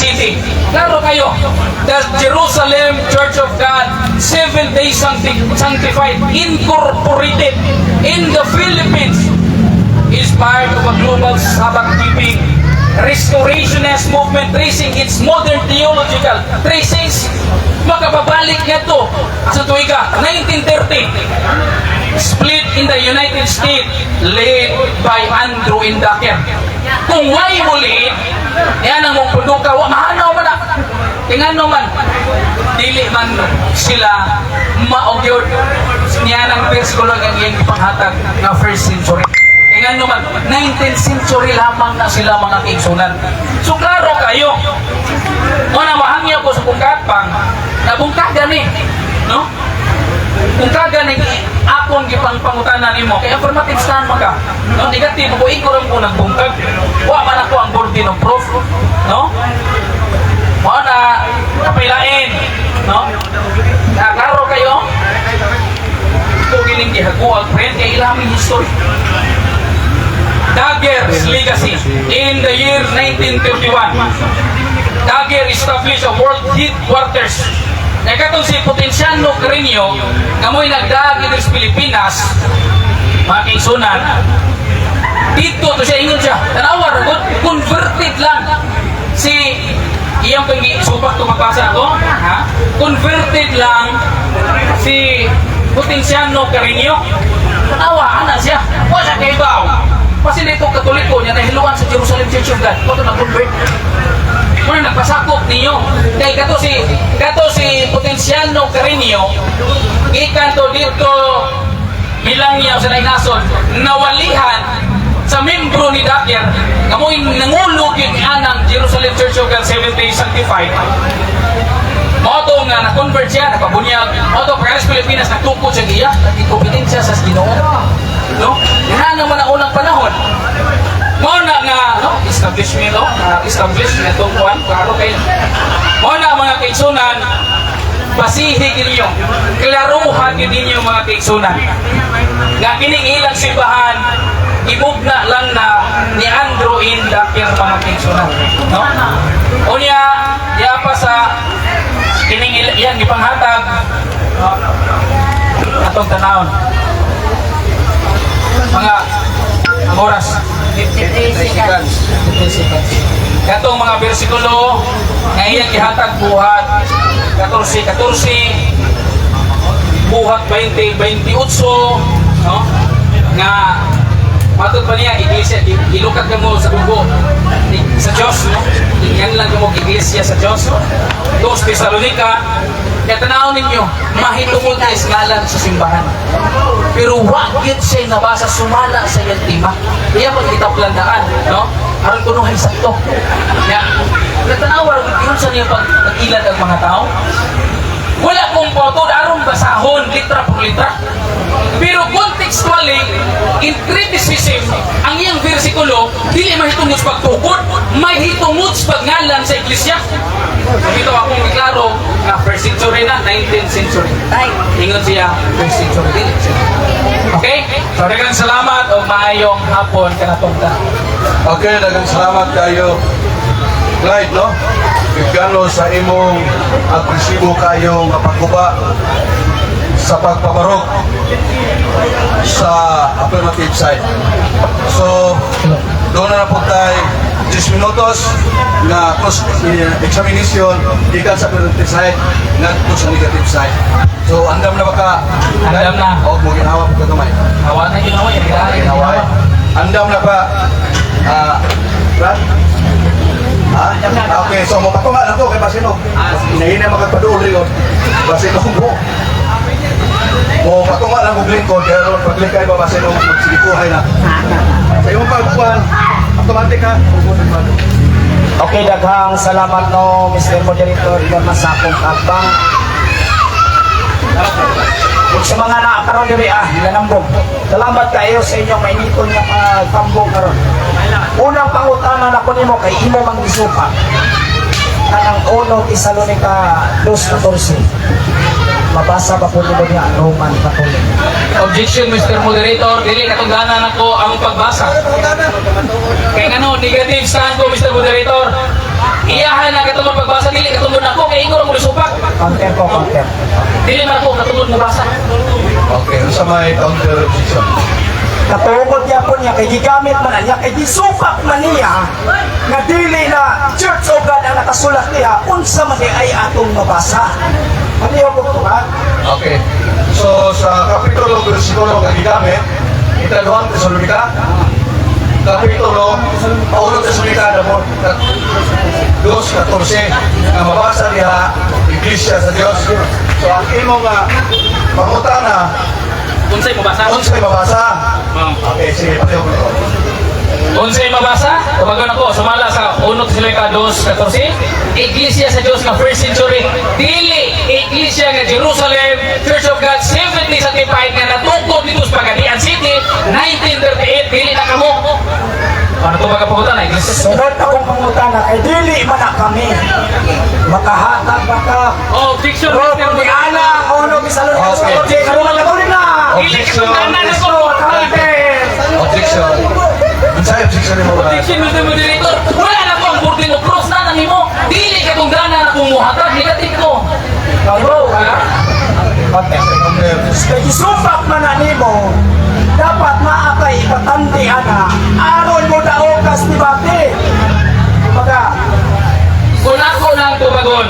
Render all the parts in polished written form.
City. Klaro kayo, the Jerusalem Church of God, Seventh Day Sanctified, Incorporated in the Philippines, is part of a global Sabbath keeping restorationist movement tracing its modern theological tracings makababalik ngadto sa tuiga 1930 split in the United States led by Andrew N. Dacker. Kung why mo lead, yan ang mong punduka, wa mahanaw man na. Tingnan man, dili man sila mao gyud niya ng bersikulo ang iyang ipanghatag nga first century. Tingnan naman, 19th century lamang na sila, mga kaigsunan. So klaro kayo. O na mahangyo ko sa kung katpang, nabungkagan ni. No? Kung kaga ni akong gipang pangutana nimo kay affirmative stand man ka. No, negative ko iko ra ko nagbungkag. Wa man ako ang burden of proof, no? Mao na kapailain, no? Na klaro kayo. Kung gining gihaguag, friend, kay ilaming history. Dagger's legacy in the year 1931. Dagger established a world headquarters. Kaya katong si Potenciano Carino, nga mo'y nagdaag dito sa Pilipinas, mga kaigsunan, dito to siya, ingon siya, tanawa ra gud, converted lang si iyang pang supak to magbasa ako, ha? Converted lang si Potenciano Carino. Tanawa, ana siya. Wa siya kaibaw. Pasin dito Katoliko niya nahiluan sa Jerusalem Church of God. Wa to na-convert. Muna nagpasakop ninyo. Kay kato si Potenciano Carino gikan to dito Milangya sa Nainason, nawalihan sa membro ni Dacker nga mo'y nangulog yung anang Jerusalem Church of God Seventh Day Sanctified. Mao to nga na-convert siya, nagpabunyag. Mao to pagkalis Pilipinas, nagtukod siya giya, nagikompetensya sa Ginoo. No? Yan naman ang unang panahon. Mao na nga no, establishment, no, establishment itong kuan, klaro kayo. Mao na, mga kaigsunan, basihi ninyo, klaruhan ninyo, mga kaigsunan. Nga kining ilang simbahan imugna lang na ni Andrew N. Dacker, mga kaigsunan. No? Unya, ya pa sa kining iyang gipanghatag, no? Atong tanawon. Mga ang oras. 53 seconds. 50 seconds. Katong mga bersikulo nga iyang gihatag, Buhat 14 14, Buhat 20 28, no? Nga matod pa niya iglesia, gilukat kamo sa dugo sa Dios, no? Yan lang kamo iglesia sa Dios. Dos Tesalonica. Kaya tanawon ninyo, mahitungod is ngalan sa simbahan. Pero wa gyud siya nabasa sumala sa iyang tema. Iya pag itaplandaan, no? Aron kunuhay sakto. Ya, natanawa ra gyud yun sa niya pag nag-ilad ang mga tao. Wala kong pautod aron basahon litra por litra. Pero contextually, in criticism, ang iyang bersikulo, dili mahitungod sa pagtukod, mahitungod sa pagngalan sa iglesia. So dito akong giklaro nga first century na, 19th century. Ay. Ingon siya, first century dili siya. Okay? So daghang salamat ug maayong hapon kanatong tanan. Okay, daghang salamat kayo. Clyde, no? Bigano sa imong agresibo kayo nga pagguba sa pagpabarog sa affirmative side. So, doon na po tayo 10 minutos nga cross examination gikan sa affirmative side ngadto sa negative side. So, andam na ba ka? Andam na. O, mo ginawa po ka gamay. Hawa na ginawa, ginawa. Ginaway. Andam na ba? Ah, Brad? Ha? Okay, so mo patunga lang to kay basin og hinahina makagpaduol yun. Basin og mo. Mo patunga lang og lingkod kaya ron paglikay ba basin og magsilikuhay na. Sa imong pagkuan, automatic ha. Okay, daghang salamat, no, Mr. Moderator, Ivan Masakong Kagbang. Ug sa mga naa karon diri ah, nilanambong. Salamat kayo sa inyong mainiton nga pagtambong karon. Unang pangutana nako nimo kay imo mang gisuka. Kanang 1 Tesalonica 2:14. Mabasa ba po nimo niya Roman Catholic? Objection, Mr. Moderator, dili katungdanan ako ang pagbasa. Kay ngano, negative stand ko, Mr. Moderator. Iyahan na katungod pagbasa, dili katungod nako kay ingon mo supak. Counter ko, counter. Dili man ako katungod mo basa. Okay, unsa may counter objection? Katungod yapon niya, kay gigamit man na niya, kay gisupak man niya, nga dili na Church of God ang nakasulat niya, unsa man di ay atong mabasa. Ano ko ito, ha? Okay. So sa kapitulo bersikulo nga gigamit, ikaduhang Tesalonika, kapitulo Paulo Tesalonika namo 2:14 nga mabasa diha Iglesia sa Dios. So ang imo nga pangutana, Unsay mabasa? unsay mabasa? Oh. Okay, sige, patihok ko. Unsay mabasa? Tubagon ako sumala sa 1 Tesalonika 2:14. Iglesia sa Dios nga first century, dili iglesia nga Jerusalem, Church of God 70 certified nga natukod dito sa Pagadian City 1938, dili na kamo. Ano to ba kapagutan na iglesia? Sunod akong pangutana, kay dili man na kami. Makahatag ba ka? Objection, Bro, Mr. kung di ana, ono, Tesalonika, Okay. 2:14, karoon na na! Dili katungdanan ako. Counter! Objection. Unsay objection nimo ba? Objection, Mr. Moderator. Wala na ko ang burden of proof na nimo. Dili katungdanan akong muhatag negative ko. Bro, Ha? counter. Counter. Kay gisupak man na nimo, dapat naa kay ipatandi ana, aron mo daogas ni Bate. Kumbaga, Kung ako na ang tubagon,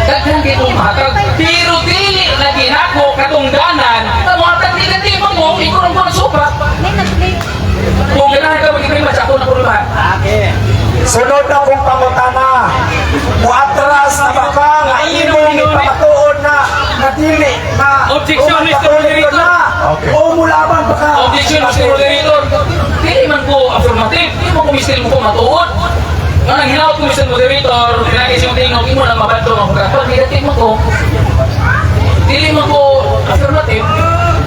daghan kay kong hatag, pero dili na ginako katungdanan, na muhatag negatibo mo, ikaw ang kong supak. Kung ganahan ka mag-ikrima, sa ako na kurbahan. Sunod na kong pangutana, muatras na ba ka nga imong ipamatuod na na dili na Objection, Roman Mr. Catholic Moderator. na Okay. o mulaban ba ka? Objection, Mr. Moderator. Dili man ko affirmative, di mo ko mister mo ko matuod. Nga nang hinaut ko, Mr. Moderator, pinagi siyang tingog, imo lang mabadlong ako katuan, negative mo ko. Dili man ko affirmative.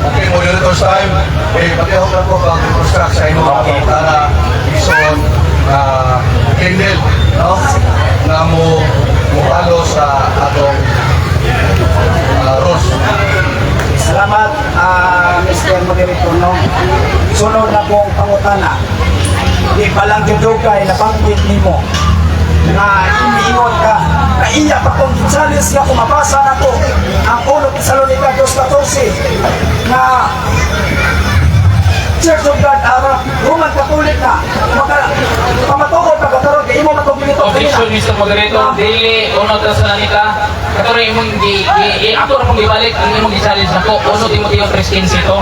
Okay, moderator's time. Eh, patihok lang ko pag reconstruct sa imong mga pangutana, Ison, na Kendall, no? Na mo mupalo sa atong rules. Salamat, Mr. Moderator. No? Sunod na kong pangutana. Di pa lang judugay nabanggit nimo na iniingon ka na iya pa kong challenge nga kumabasa na ko ang 1 Tesalonica 2:14 na Church of God ara Roman Catholic na maka pamatuod pa karon kay imo matong ginito. Objection, Mr. Moderator, dili, uno Tesalonica, katong imong gi, gi, gi, ako na kong gibalik ang imong gi-challenge nako, 1 Timoteo 3:15 to.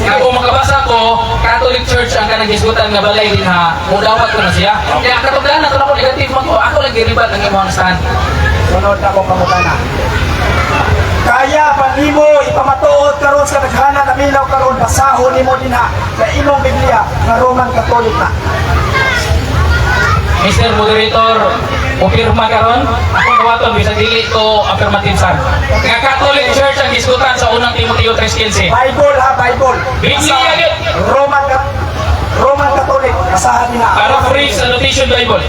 Nga kung makabasa ko, Catholic Church ang kanang gisgutan nga balay din ha, mudawat ko na siya. Kaya katugdanan na to ako negative man ko, ako lang giribat ang imong stand. Sunod na akong pangutana. Kaya pa nimo ipamatuod karon sa kadaghanan na milaw karon, basahon nimo dinha sa imong Biblia nga Roman Catholic na. Mr. Moderator, upirma karon, akong dawaton bisan dili to affirmative san. Nga Catholic Church ang gisgutan sa unang Timoteo 3:15. Bible ha, Bible. Biblia Basa- yun. Roman Catholic, basahan nila. Paraphrase annotation Bible.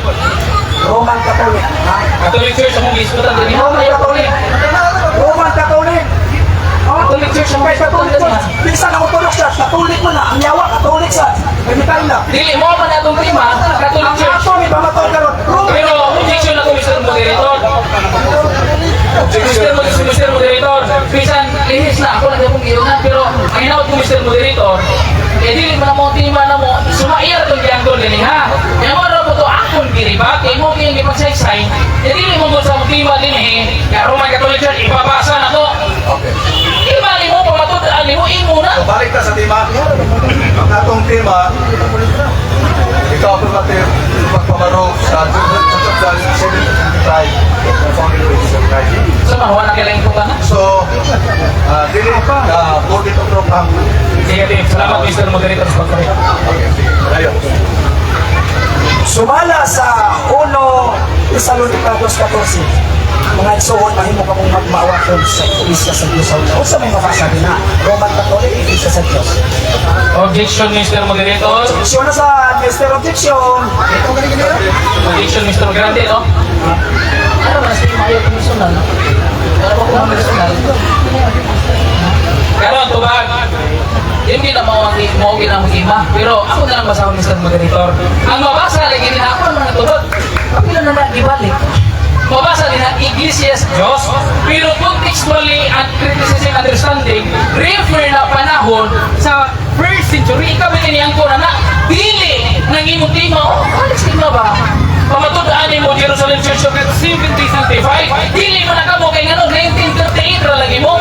Roman Catholic. Ha? Catholic Church ang gisgutan dinhi. Roman Catholic. Roman Catholic. Oh, Catholic Church ang Kay Catholic gisgutan Church. dinhi. Bisan ang Orthodox Church, Catholic mo na. Ang yawa, Catholic sa. Gamitan na. Dili mo man atong tema, Catholic Ang Church. ato, may pamatuod karon. Roman. Pero objection ako, Mr. Moderator. Objection. Mr. Moderator, bisan lihis na ako lang akong giyungan, pero ang hinaut ko, Mr. Moderator, eh dili man mo tema na mo, sumaiyar tong gianggol dinhi ha. Kaya mo ra po to akong giribat, kay mo kayong gipagsaysay, eh dili mo mo sa tema dinhi, nga Roman Catholic Church ipabasa na to. Okay. Di ba nimo pamatud-an nimo imo na. So, balik ta sa tema. Ang atong tema, ikaw affirmative pagpamarog sa Church of God 755 na founded by Jesus Christ. So mahuwa na kailangan ko na. So, dili burden of proof ang Negative. Salamat, Mr. Moderator, sa pagpapakita. Okay, sige. Ayun. Sumala sa 1 Tesalonica 2:14. Mga igsuon, mahimo ka mong magmawaton sa Iglesia sa Diyos sa una. Unsa may mabasa din na? Roman Catholic, Iglesia sa Diyos. Objection, Mr. Moderator. Objection na sa Mr. Objection. Objection, Mr. Grande, no? Ano ba, sige, maayo personal, no? Ano ba kung personal? Karon, tubag. Hindi na mao ang mao ginang ima, pero ako na lang basahon, Mr. Moderator. Ang mabasa lagi ni ako ang mga tubag. Kapila na na ibalik. Mabasa din ang Iglesia sa Diyos, pero contextually and criticism understanding, refer na panahon sa first century. Ikaw ba niyang ko na na, dili nang imong tema, oh, alis tema ba? Pamatud-an mo Jerusalem Church of God 1775, dili mo na kamo kay ngano 1938 ra lagi mo.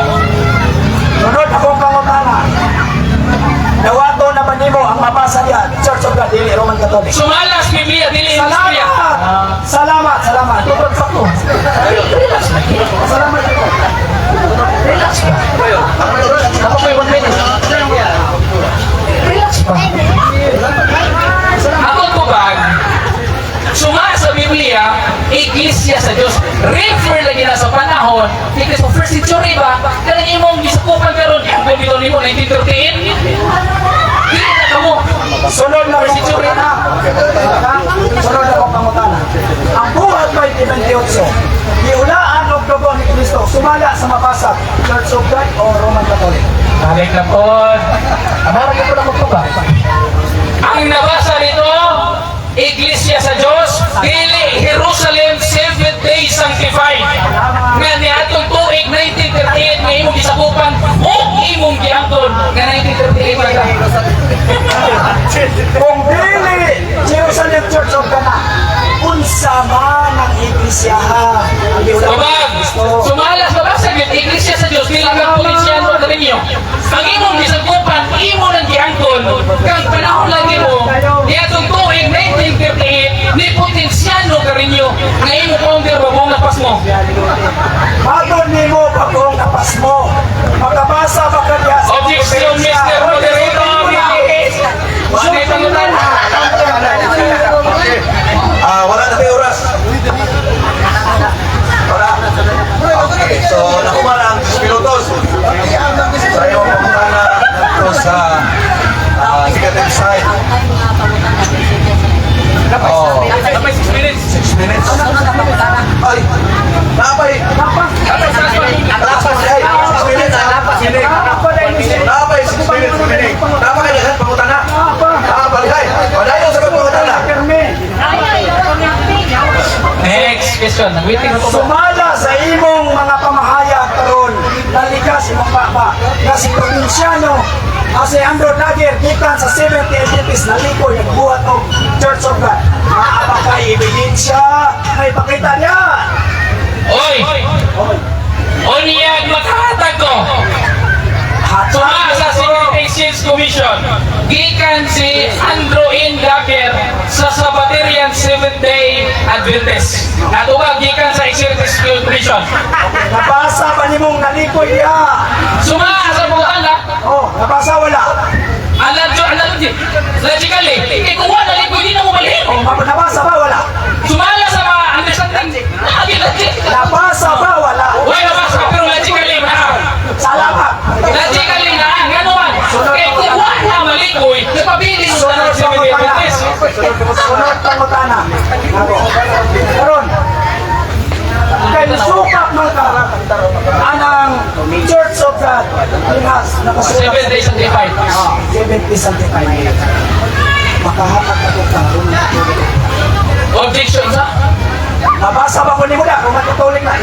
Sunod akong pangutana. Dawato na ba nimo ang mabasa diyan? Church of God, dili Roman Catholic. Sumala sa Biblia, dili Salamat! Biblia. Salamat, salamat. Relax na. Salamat ako. Relax ba? Ako may 1 minute. Relax ba? Ako ko bag, suma sa Biblia, Iglesia sa Diyos. Refer lagi na sa panahon ni Cristo. First century ba? Kanang imong gisakupan karon, ang bito nimo 1938. Dili na kamo. Sunod na akong pangutana. Sunod na akong pangutana. Ang buhat 2028, giulaan og dugo ni Kristo, sumala sa mabasa, Church of God o Roman Catholic? Balik na po. Amara ko lang magpaba. Ang nabasa nito, Iglesia sa Diyos, dili Jerusalem Seventh Day Sanctified. Nga niadtong tuig 1938 nga imong gisakupan o imong giangkon nga 1938 na ka. Kung dili Jerusalem Church of God na, unsa man ang iglesia ang giulaan Babag, ni Kristo? sumala sa basa gyud Iglesia sa Diyos, dili kang Potenciano Carreño. Ang imong gisakupan, imo nang giangkon kang panahon lagi mo niadtong tuig 1938 ni Potenciano Carreño nga imo founder babong napas mo. Matod nimo bagong napas mo. Makabasa ba ka diya sa Objection, Mr. Moderator. Wala pangutana. Ah, wala na tayo oras. Wala. Okay, so nakuha na ang 10 minutos. Sa iyong pangutana dito sa negative side. Oh, Napay 6 minutes. 6 minutes. Ay, napay. Lapas, ay, 6 minutes. Napay 6 minutes, minute. Napay kay pangutana. Ah, balihay. Padayon sa pangutana. Next question. Waiting ako ba? Sumala sa imong mga pamahayag karon, nalikas imong papa nga si Provinciano a si Andrew Dagger gikan sa 70 Adventist nalikoy nagbuhat og Church of God. Naa ba kay ebidensya nga ipakita niya? Oy! Unyag makahatag ko. Suma sa Secret Exchange Commission, gikan si Andrew N. Dacker sa Sabbatarian Seventh Day Adventist. Natubag gikan sa Secret Exchange Commission. Nabasa ba nimong nalikoy niya? Suma sa pangutana, Oh, nabasa wala? ang logically, kay kung wala nalikoy, di na mo balhin. Oh, nabasa ba wala? Sumala sa mga understanding, lagi logic. Nabasa ba wala? Wala nabasa, pero logically na. Salamat. Logically na, nga naman. Kay kung wala malikoy, napabilin mo Sunod na sa Seventh Day pangutana. Adventist. Sunod pangutana. Ako. Karon. Kay musukap man ka anang Church of God Pinas nakasulat Seven Days Sanctified. 70 sanctified. Makahatag ka ka Roman Catholic. Objection sa? Nabasa ba ko nimo na Roman Catholic na?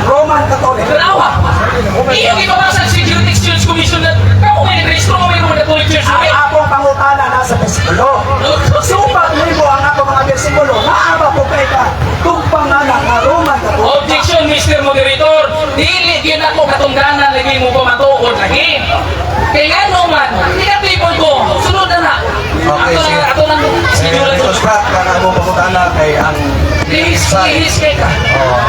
Roman Catholic. Tanawa. Iyong ibabasa sa Security Exchange Commission na kamo may nag-registro mo may Roman Catholic Church. Ang akong pangutana nasa bersikulo. Supak nimo ang ako mga bersikulo. Naa ba po kay ka tumpang nga nga Roman Catholic. Objection, Mr. Moderator. Dili gyud ako katungdanan lagi mo pamatuod lagi. Kay ngano man, negatibon ko. Sunod na na. Okay, Ato sige. na ato nang schedule. Eh, reconstruct ka nga mo pangutana kay ang Lihis, side. lihis kay ka. Oh,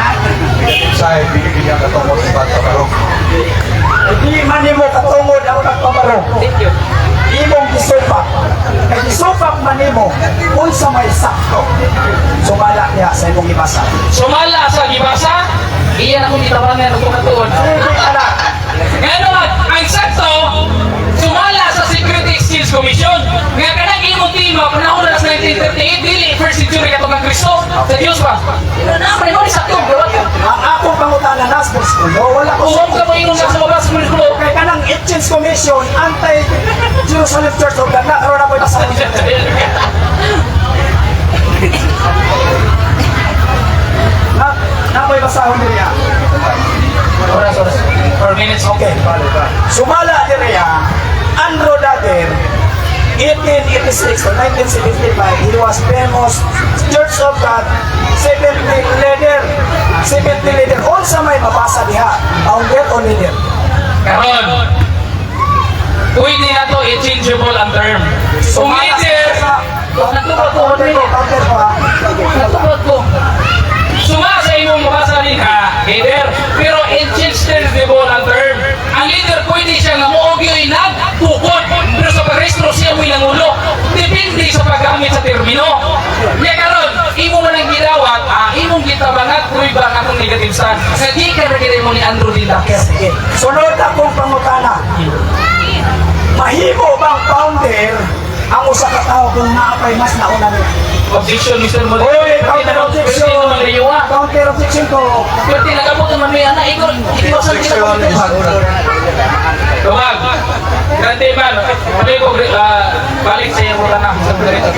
negative side, bibigyan ka tungkol sa pagkabarog. Di man nimo katungod ang pagpabarog. Thank you. Imong gisupak. Kay gisupak man nimo unsa may sakto. Sumala niya sa imong gibasa. Sumala sa gibasa, iyan akong gitabangan og katuon. Sige ala. Ngano man, ang sakto, sumala sa Security Exchange Commission. Nga kanang imong tema, panahon na sa 1938, dili first century katong ang Kristo, sa Diyos ba? Na, pre, mo ni sakto, bro. Ang akong pangutana nas bersikulo wala ko. Kung ka mo ingon nga sa mabasa mo ni Kay kanang Exchange Commission anti Jerusalem Church of God na karon ako ibasa. Na mo'y basahon diri ah. Oras, oras. 4 minutes. Okay. Sumala diri ah, Andrew Dagger, 1886 to 1975, he was famous Church of God, 70 leader. 70 leader. Unsa may mabasa diha? Founder o leader? Karon, pwede na to i-changeable ang term. Kung leader, natupad ko, Founder ko, founder ko ha. Natupad ko. Suma sa imong mabasa din ha, leader. Pero interchangeable ang term. Ang leader, pwede siya nga mao gyuy nagtukod. Pero sa pagrehistro, siya mo'y nangulo. Depende sa paggamit sa termino. Kaya karon, imo man ang gidawat, imong gitabangat prueba ang atong negative stand. Sa di ka ra mo ni Andrew D. Dacker. Sige. Sunod akong pangutana. Mahimo bang founder ang usa ka tawo kung naa pay mas nauna niya? Objection, Mr. Moderator. Oy, counter objection. Pwede naman layo, ah. Counter objection ko. Pwede nagabot naman may anak. Ikaw, iwasan Objection kita. is Tubag. Grande man. Sabi ko, balik sa iyong na. Sa moderator.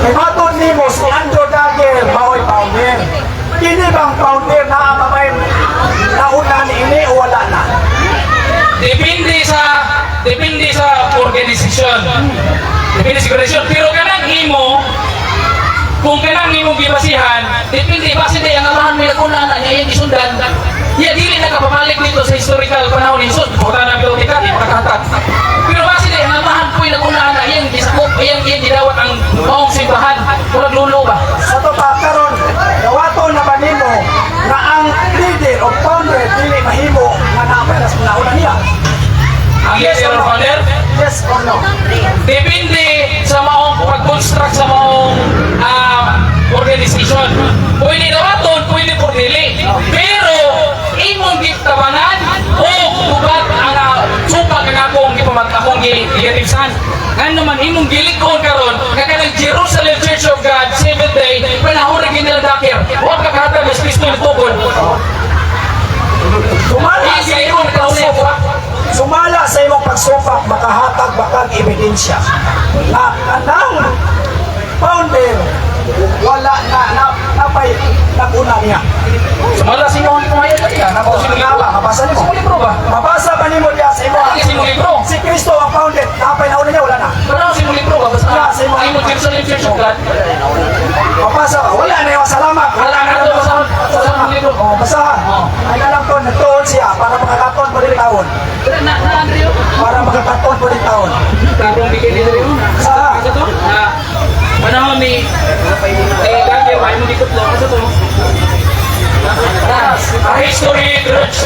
Kay matod nimo si Andrew Dagger mao'y founder. Kini bang founder naa pa may nauna ni ini o wala na? Depende sa organisasyon. Depende sa organisasyon. Pero kanang imo, kung kanang imong gibasihan, depende base di ang amahan mo naguna na niya iyang gisundan. Ya dili na kapamalik dito sa historical panahon ni Jesus. Buta na bitaw tika, di makakahatag. Pero base di ang amahan ko naguna na iyang gisakop, iyang gidawat ang maong simbahan. Murag lulo ba? Sa to pa karon, dawaton na ba nimo nga ang leader o founder dili mahimo nga naa pa mas nauna niya? Ang Yes leader or or no? founder? Yes or no? Depende sa maong pag-construct sa maong organization. Pwede dawaton, pwede por dili. Pero imong gitabangan o gubat ang supak ang akong gipamat akong gigativsan. Ngano man imong gilikon karon nga kanang Jerusalem Church of God Seventh Day panahon ra nila Dacker. Wa ka kahatag mas Kristo nitukod. Sumala sa Hindi imong ko pagsupak. Sumala sa imong pagsupak, makahatag ba kag ebidensya na kanang founder wala na na napay naguna niya? Sumala sa imong pumayag ka na O, nga ba? Mabasa nimo? Sa libro ba? Mabasa ba nimo diya sa imo? Ano sa imong libro? Si Kristo ang founder, napay nauna niya, wala na. Panahon sa imong libro ba? Basta Wala, sa imong- ang imong Jerusalem Church of God. Mabasa ba? Wala na yung salamat. Wala na to, basahan. Basahan ang libro. Oh, basahan. Oo. Ay na lang to, nagtuon siya para makakaton po din taon. Na na Andrew. Para makakaton po din taon. Tarong bigay ni Andrew. Sa Asa to? Panahon ni Dagger, ay mo dikot lo. Asa to? A history,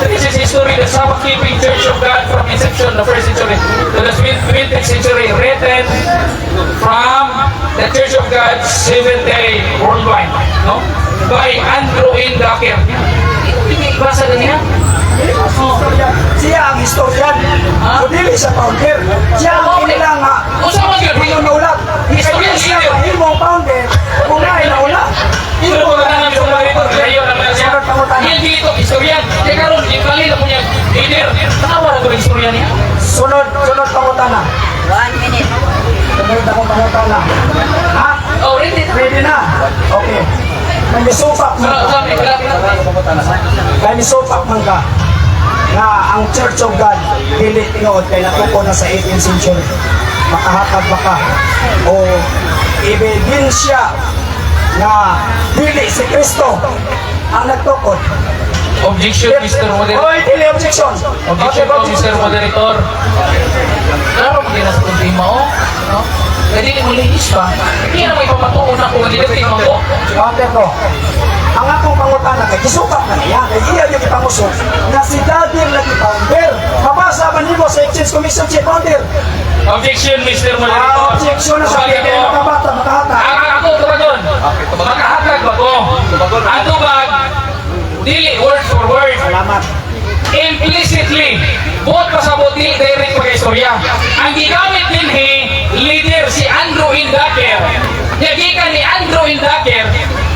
this is history, the Sabbath keeping Church of God from inception, the first century to the 20th century, written from the Church of God Seventh Day Worldwide, no? By Andrew N. Dacker. Basa na niya? Siya ang historian. Ha? So dili siya founder. Siya ang inilang nga Usa man yun. manunulat. Historian Kaya siya leader. mahimong founder kung naay nauna. Pero kung na namin sa moderator, layo naman siya. Sunod pangutana. Iyan dito, historian. Kaya karon, ipali na po niya, leader. Tanawa na ko ng istorya niya. Sunod, sunod pangutana. 1 minute. Sunod akong pangutana. Ha? Oh, ready na. Ready na? Okay. May misupak man Sunod, ka. sunod, wala. May misupak man ka nga ang Church of God dili tinuod kay natuko na sa 18th century. Makahatag ba ka o ebidensya nga dili si Kristo ang nagtukod? Objection, Mr. Moderator. Oy, dili objection. Objection po, Mr. Moderator. Klaro mo din sa problema, oh. No? Kaya dili mo lihis pa. Hindi na mo ipamatuon ako, hindi na tingnan ko. Counter ko. Ang akong pangutana kay gisukat na niya, kay iya yung ipangusok na si Dagger lagi founder. Mabasa man nimo sa Exchange Commission si founder. Objection, Mr. Moderator. Ah, objection na sa Tubag kay ako. makabata, makahata. Ako, tubagon. Makahatag ba ko? Ang tubag, dili word for word. Salamat. Implicitly, buot pasabot, dili direct pagka-istorya. Ang gigamit dinhi, leader si Andrew Indaker. Yagikan ni Andrew Indaker,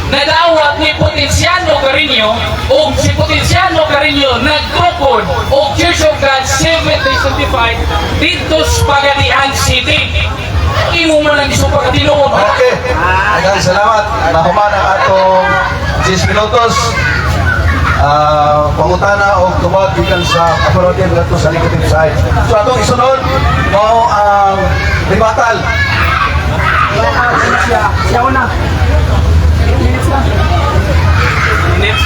nadawat ni Potenciano Carino o si Potenciano Carino nagtukod og Church of God 1775 dito sa Pagadian City. Imo man lang isupak ka tinuod. Okay. Daghang salamat. Nahuman ang atong 10 minutos. Pangutana og tubag gikan sa affirmative ngadto sa negative side. So atong isunod mao ang rebuttal. Siya, siya una. 8 minutes lang. Minutes.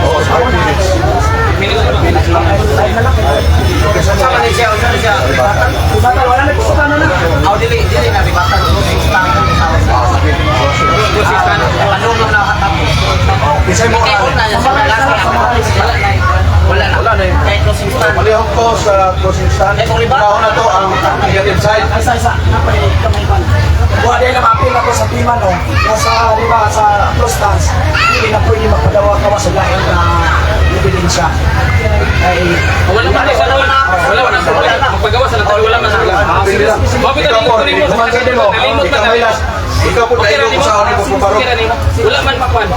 Oh, 5 minutes. Minutes lang. 5 na lang. Okay, sa Sama ni siya, unsa ni siya? Rebuttal. Rebuttal, wala na gusto na. Aw, dili dili na rebuttal. Panulong na katapos. Kisay mo Kay ka. una niya, last na. Wala na. Wala na. Wala na eh. Kay closing stand. Palihog ko sa closing stand. Eh, kung rebuttal. Unahon na to ang negative side. Ay, isa, isa. Napay, kamay pan. Wa dahil na maapil ako sa tima, no? Nasa, di ba, sa close stance, hindi na pwede magpadawa-kawa sa lain na ebidensya. Ay, Wala man sa wala man wala magpagawa sa natali, wala man sa Pili lang. Mabita Ikaw po, nimo human sa nimo. nalimot Ikaw man. may last. Ikaw po dahil kung saan mo pagpaparo. Wala man pakuan.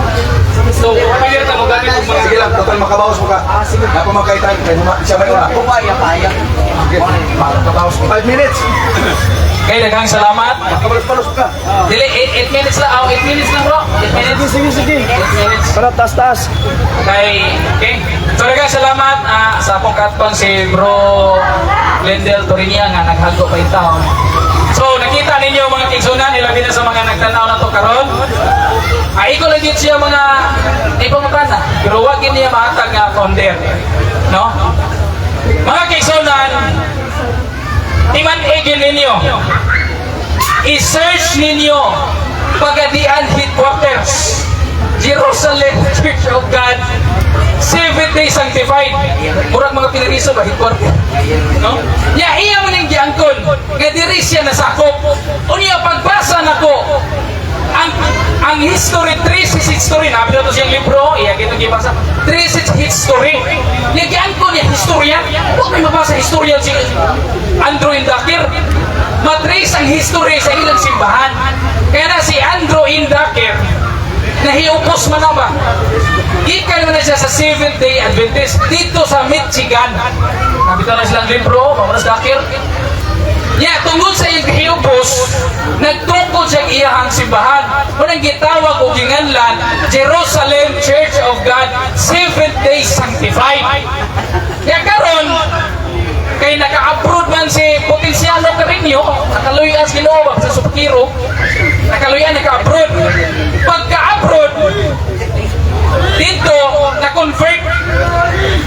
So, pwede ta mo gamit og mga Sige lang, total makabawas mo ka. Napa magkaitan kay huma siya may una. Pupaya, paya. Sige. Makabawas mo. 5 minutes. Kay daghang salamat. Makabalos-balos ka. Dili 8 minutes lang, 8 minutes lang, bro. 8 minutes. Sige, sige. 8 minutes. Para taas, taas. Kay okay. So daghang salamat sa akong katpang si Bro Glendale Torinia nga naghago pa in town. So nakita ninyo, mga kaigsuonan, ilabi na sa mga nagtanaw na to karon. Ay ko lang gyud siya mga ipangutana, pero wag gyud niya mahatag nga founder. No? Mga kaigsuonan, timan-igin ninyo. I-search ninyo Pagadian Headquarters, Jerusalem Church of God Seventh Day Sanctified. Murag mga piniriso ba headquarter? No? Ya iya man ang giangkon nga diri siya nasakop. Unya pagbasa nako ang history, trace his history, nabi na to siyang libro, iya gito gibasa, trace his history. Nya giangkon niya historia, wa may mabasa historia si Andrew Indaker. Matrace ang history sa ilang simbahan. Kaya na si Andrew Indaker, nahiupos man na ba? Gikan man na siya sa Seventh Day Adventist dito sa Michigan. Nabita na silang libro, Mamanas Dakir. Ya, tungod sa iyang kahiupos, nagtukod siya iyahang simbahan. Unang gitawag o ginganlan, Jerusalem Church of God, Seventh Day Sanctified. Ya karon, kay naka-abroad man si Potensiano Carino, nakaluyan sa Ginoo sa Supkiro, nakaluyan, naka-abroad. Pagka-abroad, dito, na-convert.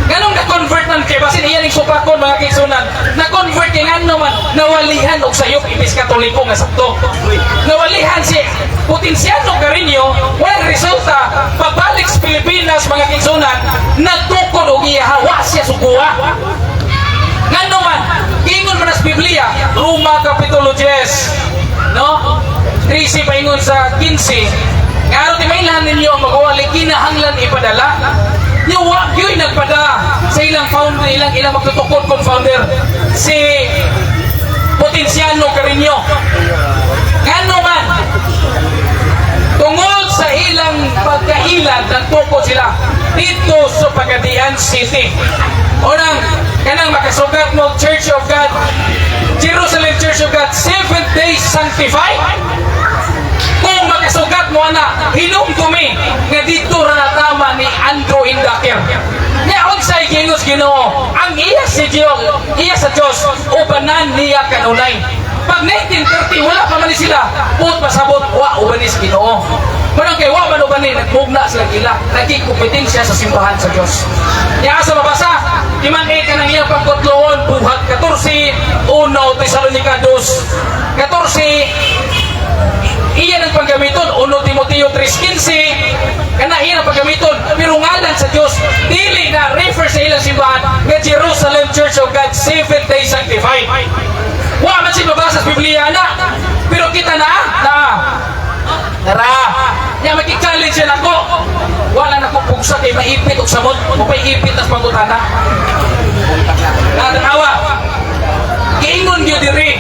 Ganong na-convert man kay basin iya ning supakon, mga kaigsuonan. Na-convert kay ngano man nawalihan og sayop imbis Katoliko nga sakto. Nawalihan si Potensiano Carino, walang resulta. Pabalik sa Pilipinas, mga kaigsuonan, nagtukod og iya, wa siya sukuha. Ngano man, ingon man sa Biblia, Roma Kapitulo 10, no? 13 paingon sa 15. Nga aron ti mailhan ninyo ang magawali, kinahanglan ipadala. Nya wa gyud nagpada sa ilang founder, ilang ilang magtutukod kung founder si Potensiano Carino. Ngano man, tungod sa ilang pagkailan, nagtukod sila dito sa Pagadian City. Unang, kanang makasugat mo Church of God, Jerusalem Church of God, Seventh Day Sanctified. Kung makasugat mo ana, hinumdumi nga dito ra natama ni Andrew Indaker. Nya unsay gingos Ginoo, ang iya si Dios, iya sa Dios ubanan niya kanunay. Pag 1930 wala pa man ni sila, buot pasabot wa ubanis Ginoo. Manang kay wa man ubani, nagmugna sila gila, naging kompetensya sa simbahan sa Dios. Nya asa mabasa, di man eh kanang iyang pagkutloon, Buhat 14, 1 Tesalonica 2, 14, iya ang paggamiton, 1 Timoteo 3.15, kana iya ang paggamiton, pero ngalan sa Dios dili na refer sa ilang simbahan nga Jerusalem Church of God Seventh Day Sanctified. Wa man si mabasa sa Biblia na, pero kita na na Tara, nya maki-challenge siya nako. Wala na ko pugsa kay maipit og samot, mo pay ipit tas pangutana. Natanawa. Giingon gyud diri,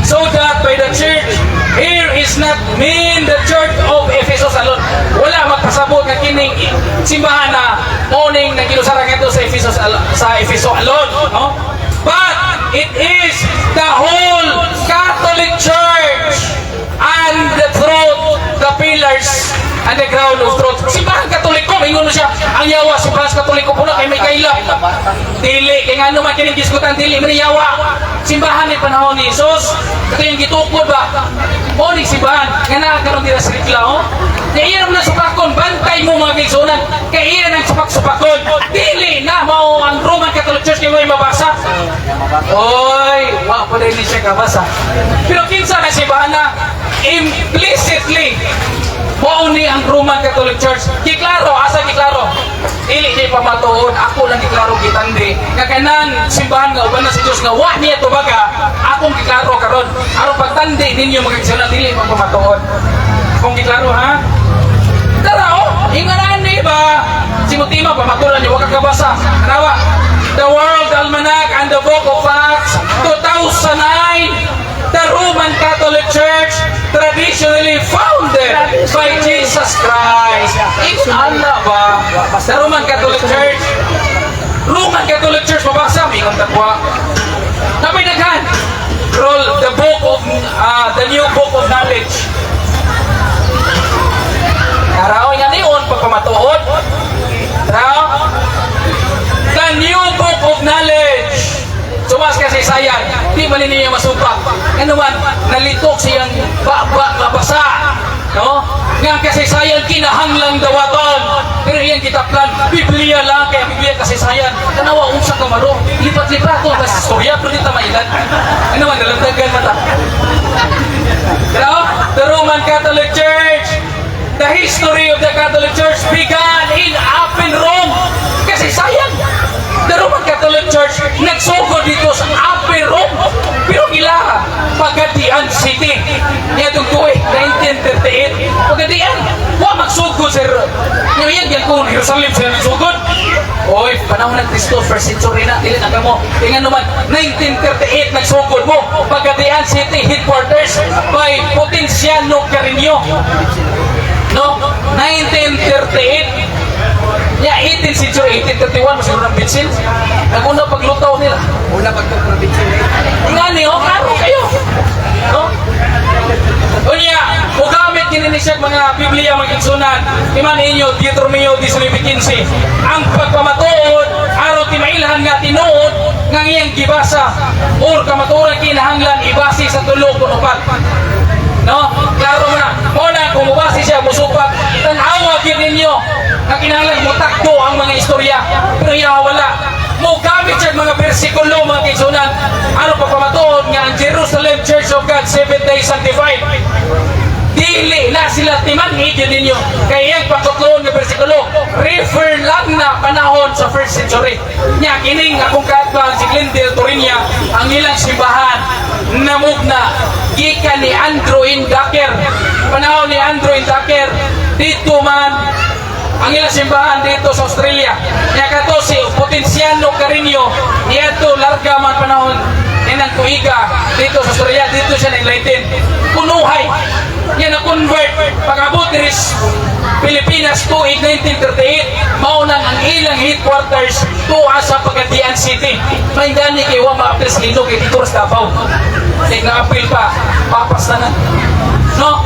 so that by the church here is not mean the Church of Ephesus alone. Wala magpasabot nga kining simbahan na morning na ginusaran ngadto sa Ephesus sa Efeso alone, no? But it is the whole Catholic and the Ground of Truth. Simbahan Katoliko, ingon siya, ang yawa simbahan Katoliko pula kay may kaila. Dili, kay ngano man kining gisgutan, dili man ni yawa. Simbahan ni panahon ni Jesus, kato yung gitukod ba? O ni simbahan, nga naa karon dira sa Ricla, oh. Kaya iya naman ang supakon, bantay mo, mga kaigsunan, kay iya nang supak-supakon. Dili na mao ang Roman Catholic Church kay may mabasa. Oy, wa pa din ni siya kabasa. Pero kinsa na simbahan na implicitly mao ni ang Roman Catholic Church? Giklaro, asa giklaro? Dili ni pamatuod, ako lang giklaro gitandi. Nga kanang simbahan nga uban na si Dios nga wa niya tubaga, akong giklaro karon. Aron pagtandi ninyo, mga kaigsunan, dili magpamatuod. Kung giklaro ha? Tara oh, inganan ni ba? Si Mutima pamatulan niyo, wa ka kabasa. Tanawa. The World Almanac and the Book of Acts 2009. The Roman Catholic Church traditionally founded by Jesus Christ. Ingon Allah ba? The Roman Catholic Church. Roman Catholic Church mabasa, ingon takwa. Napay daghan. Roll the New Book of Knowledge. Karaoy nga niyon pagpamatuod. Tara. The New Book of Knowledge. Sumas kasi sayan, di man niya masumpa. Ano man, nalitok siyang baba nga basa. No? Nga ang kasaysayan kinahanglang dawaton. Pero iyang gitaplan, Biblia lang, kaya Biblia kasaysayan. Tanawa unsa ka maro. Lipat-lipat ko sa istorya, pero di ta mailan. Ano man, dalandagan mata. Pero, the Roman Catholic Church, the history of the Catholic Church began in Apen Rome. Kasi sayang, the Roman Catholic Church nagsugod dito sa Apen Rome. Pero ila, Pagadian City. Niadtong tuig 1938. Pagadian, wa magsugod sir. Nga yan, yan kung Jerusalem sila nagsugod. Oy, panahon ng Kristo, first century na, dili na kamo. Tingnan naman, 1938 nagsugod mo. Pagadian City headquarters by Potenciano Carino. No? 1938. Yeah, 18th century, 1831, mas siguro ng bitsin. Naguna paglutaw nila. Una pagka-probinsya. Nga ni, oh, klaro kayo. No? Unya, mugamit kini ni siya mga Biblia, mga igsunan. Iman inyo, Deuteronomio 19:15. Ang pagpamatuod, aron timailhan nga tinuod nga iyang gibasa or kamatuoran kinahanglan ibase sa tulo kon upat. No? Klaro mo na. Mo na, kung mubase siya, musupak, tan-awa gyud ninyo nga kinahanglan mutakdo ang mga istorya. Pero iya wala. Mo gamit siya mga bersikulo, mga kaigsunan. Ano pagpamatuod nga ang Jerusalem Church of God Seventh Day Sanctified dili na sila timan-ig yun ninyo kay iyang pagkutloon nga bersikulo refer lang na panahon sa first century nya. Kining akong kaatbang si Glendale Torinia, ang ilang simbahan namugna gikan ni Andrew Indaker. Panahon ni Andrew Indaker, dito man ang ilang simbahan dito sa Australia. Nya kato si Potenciano Carino, niadto larga man panahon ninang tuiga dito sa Australia, dito siya na-enlighten. Kunuhay niya na convert pag-abot diri sa Pilipinas tuig 1938, mao nang ang ilang headquarters tuwa sa Pagadian City. May gani kay wa ma-apil sa Lino kay dito sa Davao. Kay nga-apil pa, papas na na. No?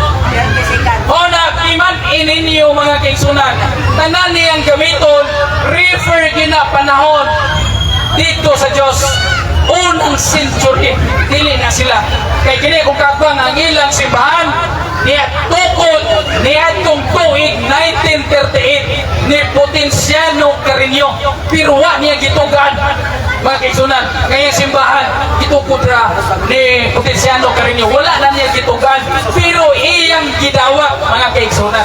Ona, iman ininyo, mga kaigsunan. Tanan niyang gamiton, refer gina panahon dito sa Diyos. Unang century, dili na sila. Kay kini kung kagbang ang ilang simbahan, niya tukod niadtong tuig 1938 ni Potenciano Carino. Pero wa niya gitugan, mga kaigsunan. Kaya simbahan, gitukod ra ni Potenciano Carino. Wala na niya gitugan, pero iyang gidawa, mga kaigsunan.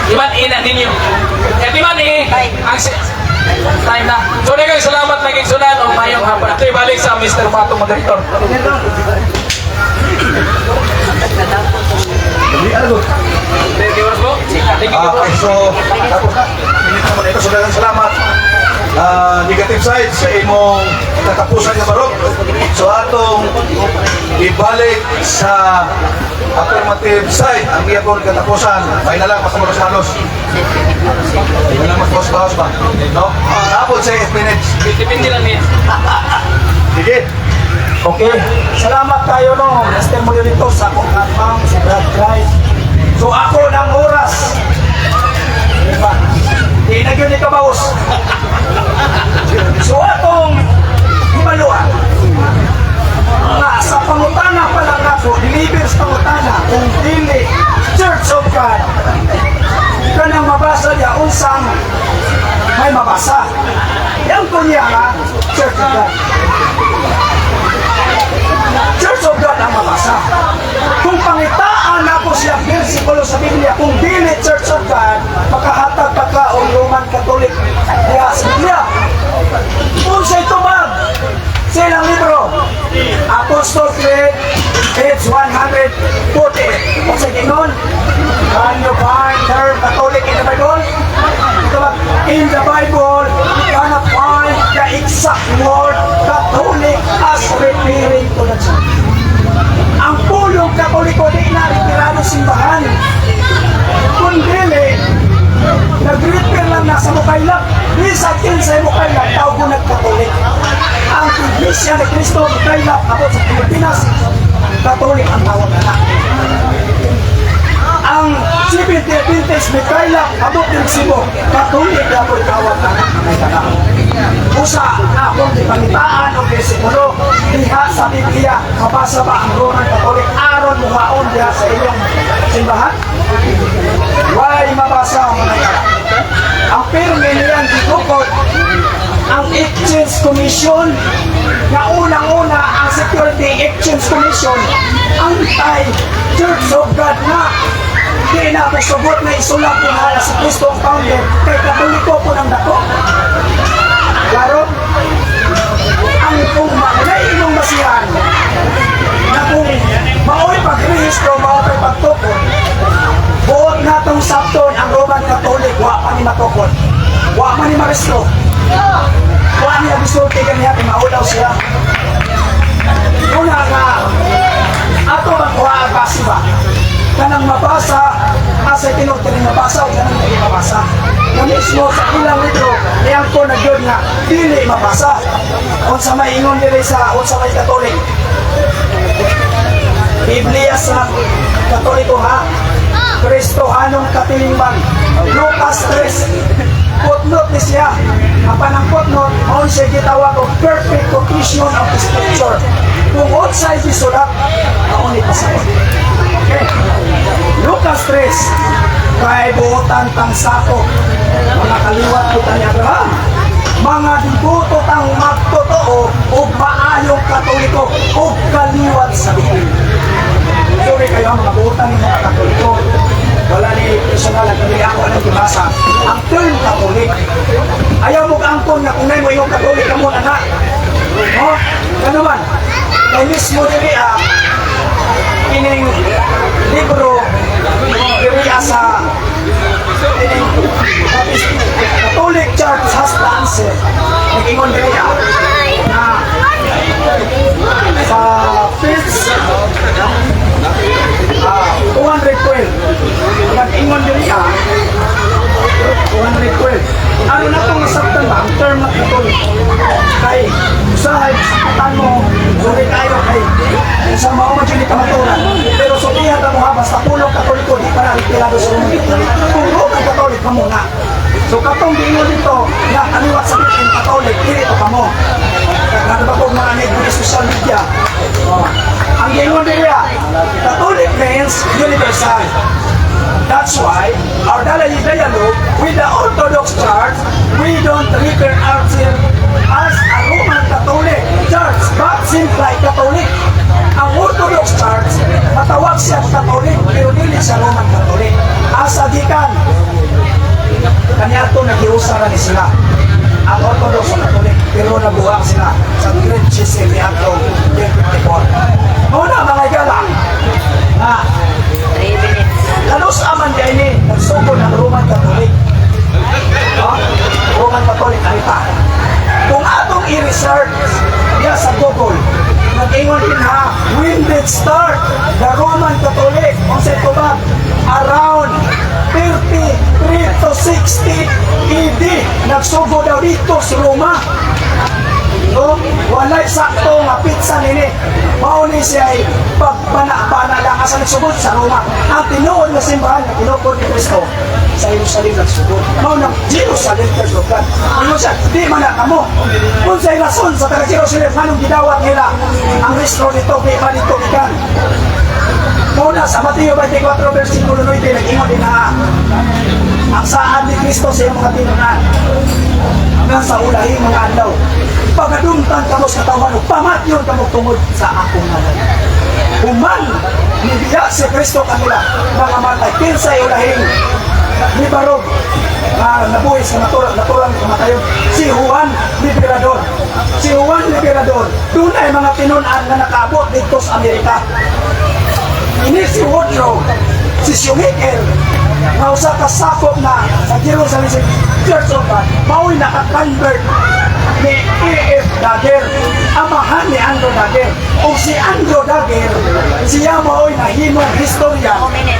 Iman ina ninyo. Kaya di man eh, ang time na. So, daghang salamat, mga kaigsunan, o mayong hapon. Ito balik sa Mr. Pato Moderator. Thank you, bro. Thank you, bro. Okay, so tapos na. Minute naman ito. So daghang salamat. Negative side sa imong katapusan nga barog. So atong ibalik sa affirmative side ang iyang katapusan. May na lang malos-malos. May na lang mas baos ba? No? Tapos sa 8 minutes. Depende lang niya. Sige. Okay. Salamat kayo no, Mr. Moderator, sa akong kaatbang si Brad Clyde. So ako ng oras. Diba? Di na gyud ni kabaos. So atong hibaluan nga sa pangutana pa lang ako, deliver sa pangutana, kung dili Church of God, kanang mabasa niya, unsang may mabasa. Yan ko niya nga, Church of God. Church of God ang mabasa. Kung pangitaan ako siya versikulo sa Biblia, kung dili Church of God, makahatag pa ka o Roman Catholic diha sa Biblia. Unsay tubag sa ilang libro? Apostle Creed, page 140. Unsay giingon? Can you find term Catholic in the Bible? Tubag, in the Bible, you cannot find the exact word Catholic as referring to the church. Ang pulong Katoliko di na referado simbahan. Kung dili, nag-refer lang na sa Mukaylap. Di sa kinsay Mukaylap, tawag ko nag-Katolik. Ang Iglesia ni Cristo Mukaylap, abot sa Pilipinas, Katolik ang tawag na. Ang Seventh Adventist Mikaylap, abot din Cebu, Katolik na po'y tawag na mga taga. Usa akong gipangitaan og bersikulo diha sa Biblia, mabasa ba ang Roman Catholic aron muhaon diha sa inyong simbahan? Why mabasa, mga taga? Ang pirmi niyang gitukod ang Exchange Commission, nga unang-una ang Security Exchange Commission anti-Church of God na. Di na ako sugot na isulat kung hala si Kristo ang founder kay Katoliko po ng dako. Klaro? Ang kung maunay imong basihan na kung mao'y pagrehistro, mao'y pagtukod, buot natong sabton ang Roman Catholic, wa pa ni matukod. Wa man ni maresto. Wa niya gisulti ganiya kay maulaw siya. Una nga, ato magkuha ang base ba? Kanang mabasa, asa tinuod kani mabasa o kanang dili mabasa. Na mismo sa ilang libro, iyang ko na gyud nga dili mabasa. Unsa may ingon diri sa unsa may Katolik? Biblia sa Katoliko ha. Kristohanong katilingban. Lucas 3. Footnote ni siya. Apan ang footnote, mao siya gitawag og perfect completion of the scripture. Kung unsay gisulat, mao ni pasabot. Okay. Lucas 3. Kay buotan tang sako, mga kaliwat ko ni Abraham. Mga dibuto tang magtotoo ug maayong Katoliko ug kaliwat sa bihin. Sorry kayo ang mga buotan ng mga Katoliko. Wala ni personal ang dili ako anong gibasa. Ang term Catholic. Ayaw mo angkon nga kung mo iyong Catholic kamo na na. No? Ano man? Kay mismo dili ah, kining libro diri sa kining Catholic Church has the answer. Nag-ingon diri ah, na sa page 212, nag-ingon diri ah, 212, ano na itong nasabtan ba ang term na Catholic? Kay usahay tan mo, sorry kayo kay sa mao man jud ni kamaturan, pero sultihan ta mo ha, basta pulong Katoliko di pa na retirado sa Roman Catholic. Kung Roman Catholic ka muna, so katong giingon dito nga kaliwat sa Christian Catholic, dili to kamo. Nagkano ba ko mga negro sa social media? Oh. Ang giingon diri ah, Catholic means universal. That's why our dialogue with the Orthodox Church, we don't refer ourselves as a Roman Catholic Church, but simply Catholic. Ang Orthodox Church, matawag siya Catholic, pero dili siya Roman Catholic. Asa gikan? Kaniadto naghiusa ra ni sila. Ang Orthodox o Catholic, pero nabuhang sila sa Great Schism ni Atong 1054. Mao na, mga igala, nga 3 minutes. Kanus aman kay ni nagsugod ang Roman Catholic? No? Roman Catholic arita. Kung atong i-research diya sa Google, nag-ingon din ha, when did start the Roman Catholic? Unsa ito ba? Around 33 to 60 AD, nagsugod daw dito sa Roma. No? 100 Walay sakto nga petsa nini. Mao ni siya ay pagbana-bana lang asa nagsugod sa Roma. Ang tinuod nga simbahan nga tinukod ni Kristo sa Jerusalem nagsugod. Mao nang Jerusalem Church of God. Ano siya? Di man na kamo. Kung sa'y rason sa taga Jerusalem, anong gidawat nila ang restro dito, di ba dito gikan? Mao na sa Mateo 24 versikulo 9, nag-ingon din na ang saad ni Kristo sa iyang mga tinunan nga sa ulahing mga adlaw pagadumtan kamo sa katawhan ug pamatyon kamo tungod sa akong ngalan. Human nibiya si Kristo kanila mga matay, kinsay ulahing nibarog nga nabuhi sa natural kamatayon? Si Juan Liberador. Si Juan Liberador, dunay mga tinun-an nga nakaabot dito sa Amerika. Ini si Woodrow, si Shoemaker, nga usa ka sakop na sa Jerusalem Church of God, mao'y naka-convert ni A.F. Dagger, amahan ni Andrew Dagger. O si Andrew Dagger, siya mao'y nahimong historia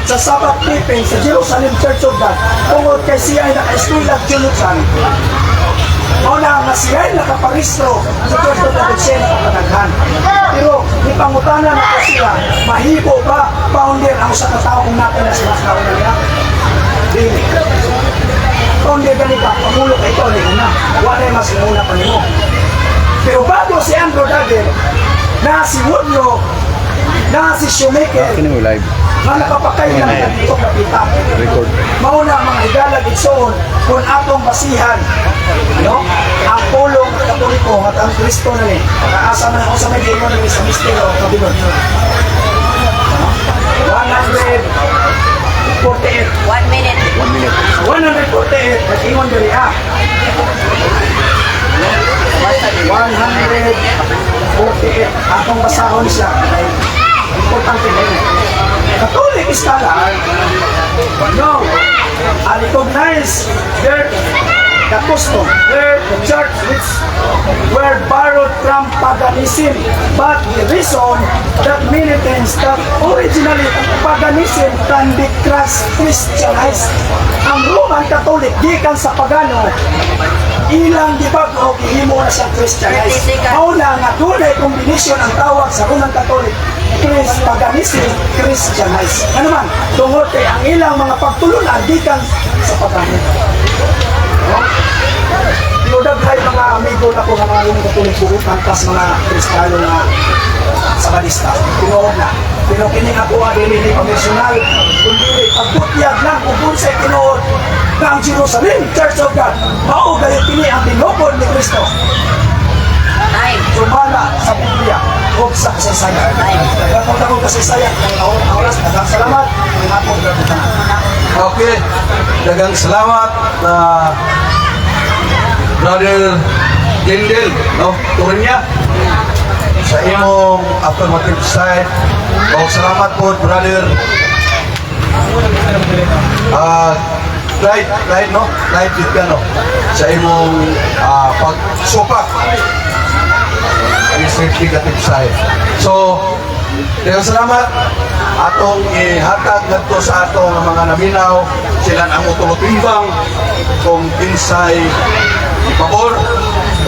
sa Sabbath keeping sa Jerusalem Church of God, tungod kay siya ay naka-eskwela theologian. Mao na nga siya ay nakaparehistro sa Church of God, siya nakapadaghan. Pero ipangutana na ko siya, mahibo ba founder ang usa ka tawo kung natin na sila sa kauna niya? Dili. Founder gani ka, pamulo ka ikaw ni una. Wala mas una pa nimo. Pero bago si Andrew Dagger, na si Woodrow, na si Shoemaker, Kini mo live. Nga nakapakailan na dito kapita. Record. Mao na, mga higalag igsoon, kung atong basihan, no? Ang pulong ng Katoliko at ang Kristo na ni, nakaasa man ako sa may giingon ni sa Mystery of Babylon. 148. 1 minute. 1 minute. 148, nag-ingon diri ah. 148. Atong basahon siya. Kay importante na yun. Catholic scholar, no, I recognize their the custom, their the church which were borrowed from paganism. But the reason that many things that originally paganism can be Christianized. Ang Roman Catholic, gikan sa pagano, ilang gibag-o, gihimo na siyang Christianized. Mao na nga dunay kombinasyon ang tawag sa Roman Catholic, Chris paganism Christianized. Ano man, tungod kay ang ilang mga pagtulunan gikan sa pagano. No? Pero daghay mga amigo na ko nga mga Roman Catholic buutan tas mga Kristiyano nga Sabadista. Tinuod na. Pero kini nga kuha dili ni personal, kundi pagbutyag lang kung unsay tinuod nga ang Jerusalem Church of God mao gayud kini ang tinukod ni Kristo Time. sumala sa Biblia ug sa kasaysayan. Daghang daghang kasaysayan ang oras. Daghang salamat ang atong gabitanan. Okay. Daghang salamat na Brother Glendale, no? Turinya sa imong affirmative side. O salamat po, Brother Clyde, Clyde, no? Clyde Gitgano sa imong pagsupak is negative side. So, daghang salamat atong ihatag ngadto sa atong mga naminaw sila ang timbang kung kinsay pabor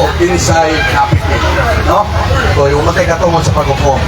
o kinsay kapit, no? So, yung matay katungod sa pag-ukom.